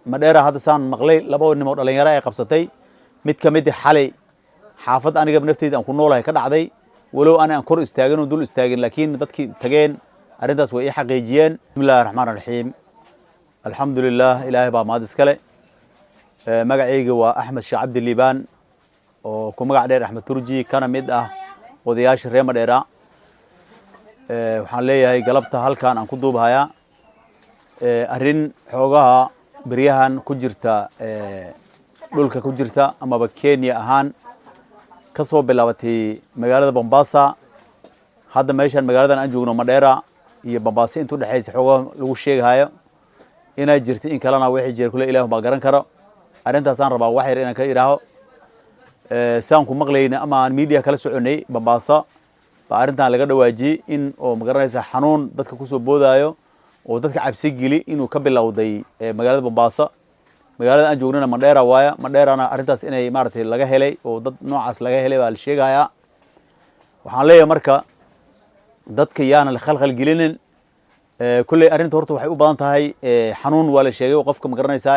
Madheera hadda saan maqlay laba nimo dhalinyaro ay qabsatay. Mid ka mid xalay xaafad aniga nafteyda aan ku noolahay ka dhacday, walow ana aan kor istaagin oo dul istaagin, laakiin dadkii tageen arrintaas way ii xaqiijiyeen. Bismillahi raxmaan raxiim, alxamdulilah, Ilaahay baa mahad iskale. Magacayga waa Axmed Sheekh Cabdi Liibaan oo ku magac dheer Axmed Turji, kana mid ah odayaasha reer Madheera. Waxaan leeyahay galabta halkan aan ku duubhayaa arrin xoogaha beryahan ku jirta dhulka ku jirta amaba Kenya ahaan ka soo bilaabatay magaalada Mombasa. Hadda meeshan magaaladan aan joogno Madheera iyo Mombasa inta udhexaysa xoogaha lagu sheegahayo inay jirta, in kalena wixii jira kule Ilah baa garan karo. Arrintaasaan rabaa wax yar inaan ka idhaaho. Saan ku maqlayna ama aan media kala soconay, Mombasa baa arrintan laga dhawaajiyey in oo magaranaysa xanuun dadka kusoo boodaayo oo dadka cabsi geli inuu ka bilowday magaalada Mombasa. Magaalada aan joognana Mandheera waaya. Mandheerana arrintaas inay maaragtay laga helay oo dad noocaas laga helay baa la sheegayaa. Waxaan leeyahay marka dadka yaana la khalkhal gelinin. Kulley arrinta horta waxay u badan tahay xanuun waa la sheegay oo qofka magaranaysaa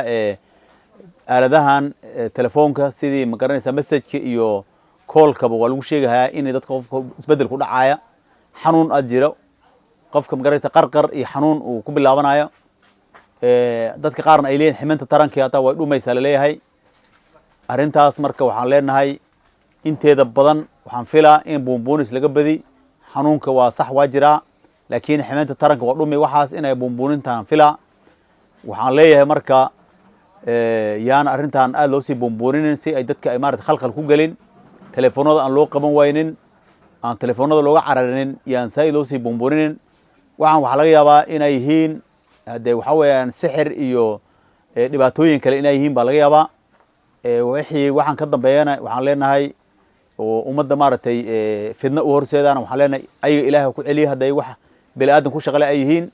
aaladahan telefoonka sidii magaranaysaa messageka iyo callkaba waa lagu sheegahayaa in dadka qofka isbedel ku dhacaya, xanuun aad jiro, qofka magaranaysa qarqar iyo xanuun uu ku bilaabanayo. Dadka qaarna ay leeyihin ximinta taranki hataa way dhumaysaa laleeyahay arrintaas. Marka waxaan leenahay inteeda badan waxaan filaa in buunbuunis laga badi. Xanuunka waa sax, waa jiraa, laakiin ximinta taranka waa dhumi, waxaas inay buunbuunintaan filaa. Waxaan leeyahay marka yaana arrintan aada loo sii buunbuuninin si ay dadka ay maarata khalkhal ku gelin, telefoonada aan loo qaban waynin, aan telefoonada looga cararinin, yaan saa-id loo sii buunbuuninin. Waxaa laga yaabaa inay yihiin hadee waxaa weeyaan sixir iyo dhibaatooyin kale inay yihiin baa laga yaabaa. Wixii waxaan ka dambeeyana waxaan leenahay oo ummadda maaragtay fidno u horseedaan, waxaan leenahay ayaga Ilaah ku celiya hadday wax bini aadan ku shaqale ay yihiin.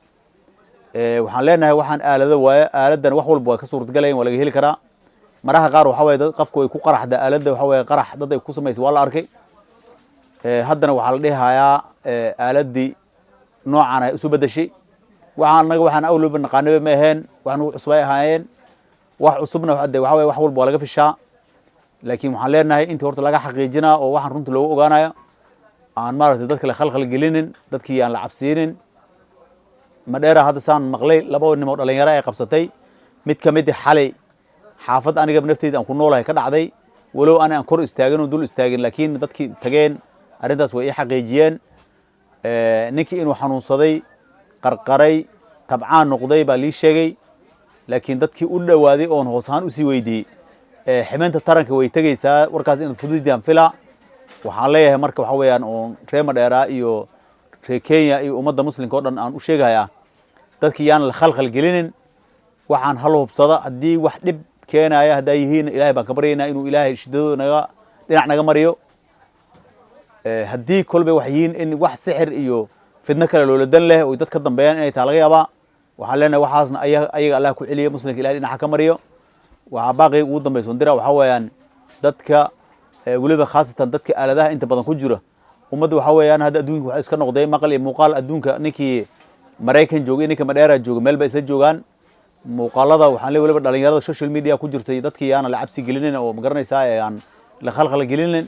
Waxaan leenahay waxaan aalado waaye, aaladan wax walba waa ka suurtagalayan, waa laga heli karaa. Maraha qaar waxa waye dad qofku way ku qaraxda aaladda, waxa waye qarax dad ay ku samaysay waa la arkay. Haddana waxaa la dhihayaa aaladii noocan ay isu bedeshay. Waxaan anaga waxaan awlaba naqaanaba ma aheen, wax nagu cusbay ahaayeen. Wax cusubna de waxa waye wax walba waa laga fishaa, laakiin waxaan leenahay intii horta laga xaqiijinaa oo waxaan runta loogu ogaanayo aan maaragtay dadka la khalkhal gelinin, dadkii aan la cabsiinin. Madheera hadda saan maqlay laba nimo dhalinyaro ay qabsatay. Mid ka mid xalay xaafad aniga nafteyda aan ku noolahay ka dhacday, walow ana aan kor istaagin oo dul istaagin, laakiin dadkii tageen arrintaas way ii xaqiijiyeen. Ninkii inuu xanuunsaday, qarqaray, tabcaan noqday baa lii sheegay, laakiin dadkii u dhowaaday oon hoos ahaan usii weydiiyey ximinta taranka way tegeysaa. Warkaas inaad fududaan filaa. Waxaan leeyahay marka waxa weeyaan oon reer Madheera iyo reer Kenya iyo ummadda muslimka o dhan aan u sheegayaa dadkii yaan la khalkhal gelinin. Waxaan hal hubsada, haddii wax dhib keenaya haddaa yihiin, Ilahay baan ka baryaynaa inuu Ilaahay shiddadooda naga dhinac naga mariyo. Haddii kolbay wax yihiin in wax sixir iyo fidno kale loola dan leh oy dad ka dambeeyaan inay taa laga yaabaa, waxaan leenahay waxaasna ayaga Allah ku celiya, muslimka Ilahay dhinaca ka mariyo. Waxaa baaqiga ugu dambaysa dira waxaa weeyaan dadka weliba khaasatan dadka aaladaha inta badan ku jira. Ummadda waxaa weeyaan hadda adduunka waxa iska noqday maqal iyo muuqaal. Adduunka ninkii Maraykan joogay, ninka Madheera jooga, meel bay isla joogaan. Muuqaalada waxaan le weliba dhalinyarada social media ku jirtay, dadkii yaana la cabsi gelinin oo magaranaysaa ee aan la khalkhal gelinin.